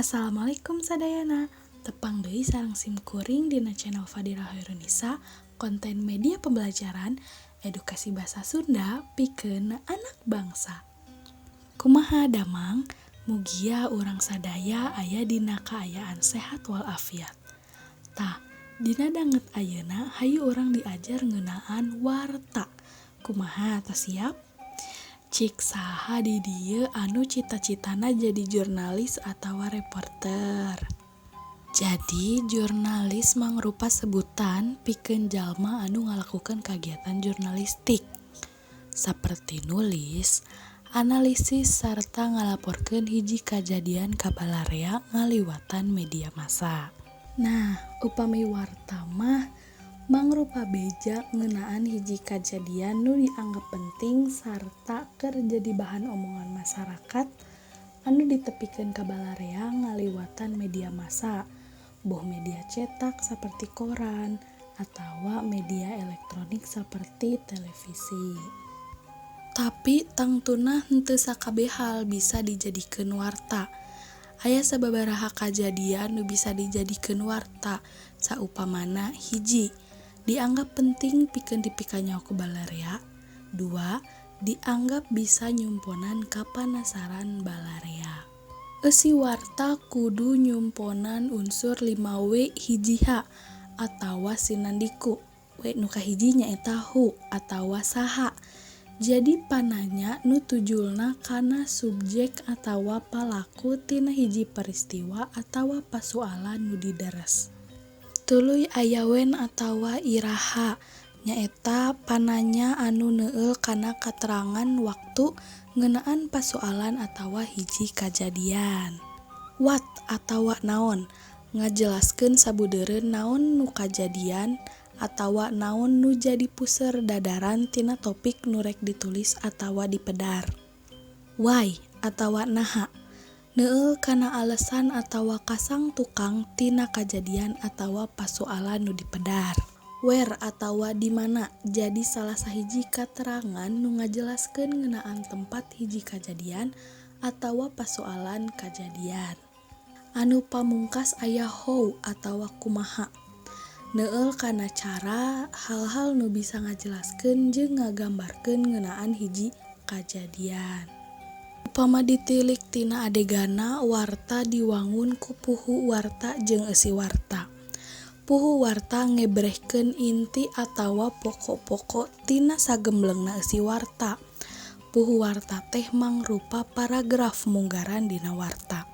Assalamualaikum sadayana. Tepang deui sareng sim kuring dina channel Fadira Hoirunisa, konten media pembelajaran edukasi bahasa Sunda pikeun anak bangsa. Kumaha damang? Mugia urang sadaya aya dina kaayaan sehat walafiat. Tah, dina danget ayeuna hayu urang diajar ngeunaan warta. Kumaha, tos siap? Cik saha di dieu anu cita-citana jadi jurnalis atawa reporter? Jadi, jurnalis mangrupa sebutan pikeun jalma anu ngalakukeun kagiatan jurnalistik, saperti nulis, analisis sarta ngalaporkeun hiji kajadian ka balarea ngaliwatan media massa. Nah, upami warta mah mangrupa beja ngeunaan hiji kajadian nu dianggap penting sarta keur jadi bahan omongan masyarakat anu ditepikeun ka balarea ngaliwatan media massa, boh media cetak saperti koran atawa media elektronik saperti televisi. Tapi tangtuna henteu sakabeh hal bisa dijadikeun warta. Aya sababaraha kajadian nu bisa dijadikeun warta, saupamana: hiji, dianggap penting pikeun dipikanyaho ku balarea; 2, dianggap bisa nyumponan kapanasaran balarea. Eusi warta kudu nyumponan unsur 5W 1H atawa sinandiku. W nu kahiji nyaeta who atawa saha. Jadi pananya nu tujulna kana subjek atawa palaku tina hiji peristiwa atawa pasualan nu dideres. Tuluy aya when atawa iraha, nyaeta pananya anu neueul kana katerangan waktu ngeunaan pasualan atawa hiji kajadian. What atawa naon, ngajelaskeun sabudeureun naon nu kajadian atawa naon nu jadi puser dadaran tina topik nu rek ditulis atawa dipedar. Why atawa naha, neueul kana alesan atawa kasangtukang tina kajadian atawa pasualan nu dipedar. Where atawa di mana, jadi salah sahiji katerangan nu ngajelaskeun ngeunaan tempat hiji kajadian atawa pasualan kajadian. Anu pamungkas aya how atawa kumaha, neueul kana cara, hal-hal nu bisa ngajelaskeun jeung ngagambarkeun ngeunaan hiji kajadian. Upama ditilik tina adeganna, warta diwangun ku puhu warta jeung eusi warta. Puhu warta ngebrehkeun inti atawa pokok-pokok tina sagemblengna eusi warta. Puhu warta teh mangrupa paragraf munggaran dina warta.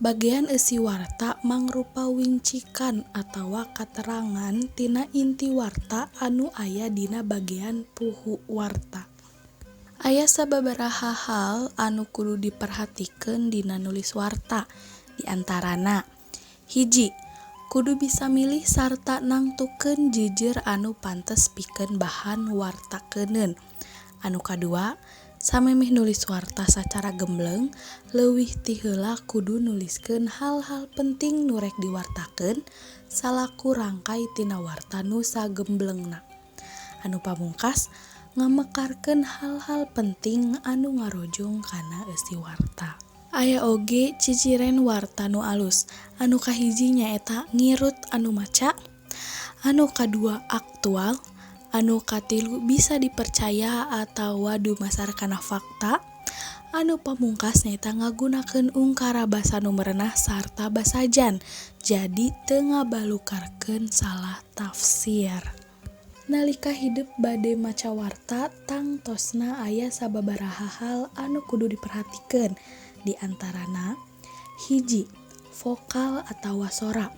Bagean eusi warta mangrupa wincikan atawa katerangan tina inti warta anu aya dina bagean puhu warta. Aya sababaraha hal anu kudu diperhatikeun dina nulis warta, di antarana: hiji, kudu bisa milih sarta nangtukeun jeujeur anu pantes pikeun bahan wartakeuneun. Anu kadua, samemeh nulis warta sacara gembleng, leuwih ti heula kudu nuliskeun hal-hal penting nu rek diwartakeun salaku rangkay tina warta nu sagemblengna. Anu pamungkas, ngamekarkeun hal-hal penting anu ngarojong kana eusi warta. Aya oge ciciren warta nu alus. Anu kahiji nyaeta ngirut anu maca, anu kadua aktual, anu katilu bisa dipercaya atawa dumasar kana fakta, anu pamungkas nyaeta ngagunakeun ungkara basa nu merenah sarta basajan, jadi teu ngabalukarkeun salah tafsir. Nalika hidep bade maca warta, tangtosna aya sababaraha hal anu kudu diperhatikeun, di antarana: hiji, vokal atawa sora.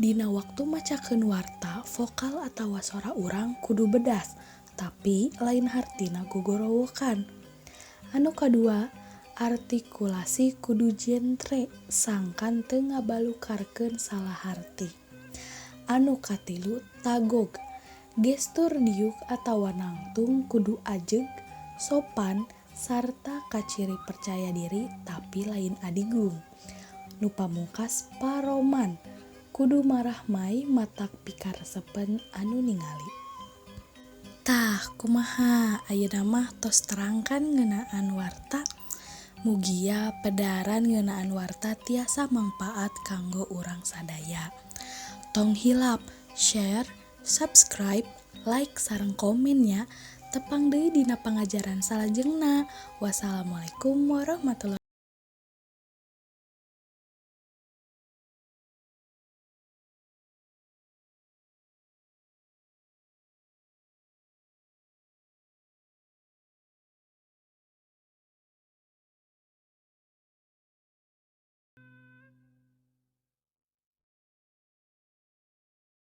Dina waktu macakeun warta, vokal atawa sora urang kudu bedas, tapi lain hartina gogorowokan. Anu kadua, artikulasi kudu jentre sangkan teu ngabalukarkeun salah harti. Anu katilu, tagog. Gestur diuk atawa nangtung kudu ajeg, sopan, sarta kaciri percaya diri tapi lain adigung. Nu pamungkas, paroman. Kudu marahmai matak pikaresepeun anu ningali. Tah, kumaha, ayeuna mah tos terang kan ngeunaan warta? Mugia pedaran ngeunaan warta tiasa mangpaat kanggo urang sadaya. Tong hilap share, subscribe, like sareng komen nya. Tepang deui dina pangajaran salajengna. Wassalamualaikum warahmatullahi.